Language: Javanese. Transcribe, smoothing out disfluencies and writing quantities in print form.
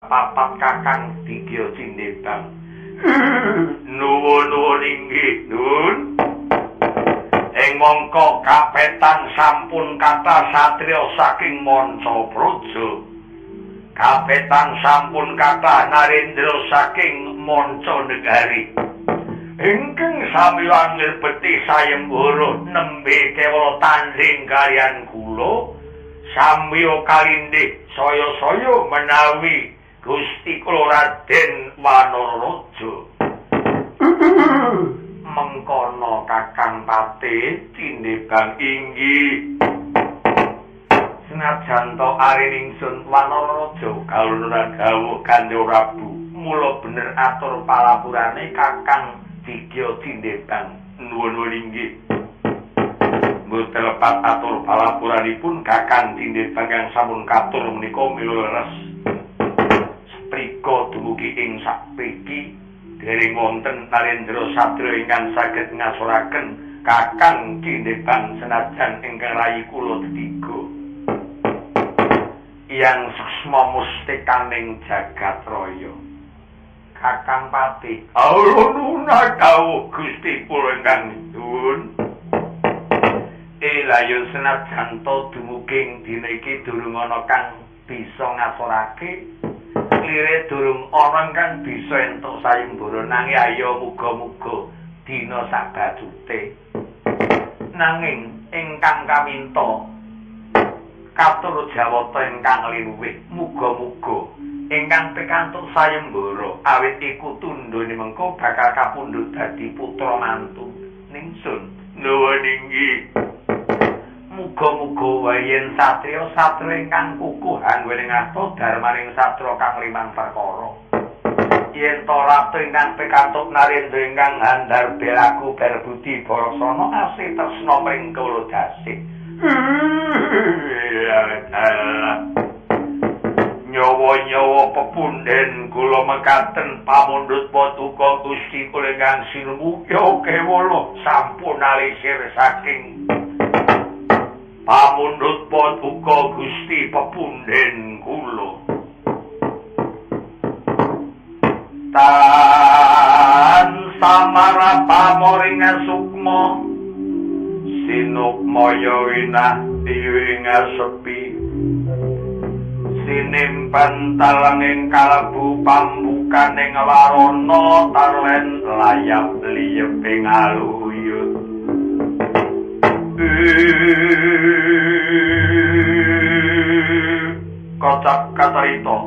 Papat Kakang Digya Cindebang. Nuwun-nuwun inggih, Nun. Ing mangka kapetan sampun kathah satriya saking manca praja. Kapetan sampun kathah narendra saking manca negari. Ingkang sami ngirbeti sayembara nembe kewala tandhing kaliyan kula, samiya kalindih saya-saya menawi Gusti kula Raden Wanara Raja. Mengkono Kakang Patih Cindebang inggih. Senajan to arin ingsun Wanara Raja kaluna dawuh Kanjeng Prabu, mula bener atur palapurane Kakang Digya Cindebang. Nuwun inggih. Mboten lepat atur palapuranipun Kakang Cindebang kang sampun katur menika mila leres. Seprika dumugi ing sapriki dereng wonten narendra satriya ingkang saged ngasoraken Kakang Cindebang senajan ingkang rayi kula tetiga. Yang suksma mustikaning jagat raya. Kakang Patih, alununa dawuh Gusti kula ingkang nyuwun. Elayo senajan to dumugi dina iki durung ana kang bisa ngasorake, lire durung ana kang bisa entuk sayembara, nanging ayo muga-muga dina sabacute. Nanging ingkang kaminta katur jawata ingkang linuwih, muga-muga ingkang pikantuk sayembara awit iku tundhone mengko bakal kapundhut dadi putra mantu ningsun. Nuwun inggih. Muga-muga wae yen satriya-satriya ingkang kukuh anggone ngasta dharmaning satra kang limang perkara. Yen to ratu ingkang pikantuk narendra ingkang handar belaku berbudi baraksana asih tresna mring kula dasih. Nyawa-nyawa pepunden kula mekaten pamundhut paduka Gusti kula ingkang sinumukya kewala sampun alisir saking pamundhut paduka Gusti pepunden kula. Tan samara pamoring sukma sinukmaya winah ing sepi sinimpan talanging kalebu pambukaning warana tarlen layap liyeping aluyut. Kocap katarita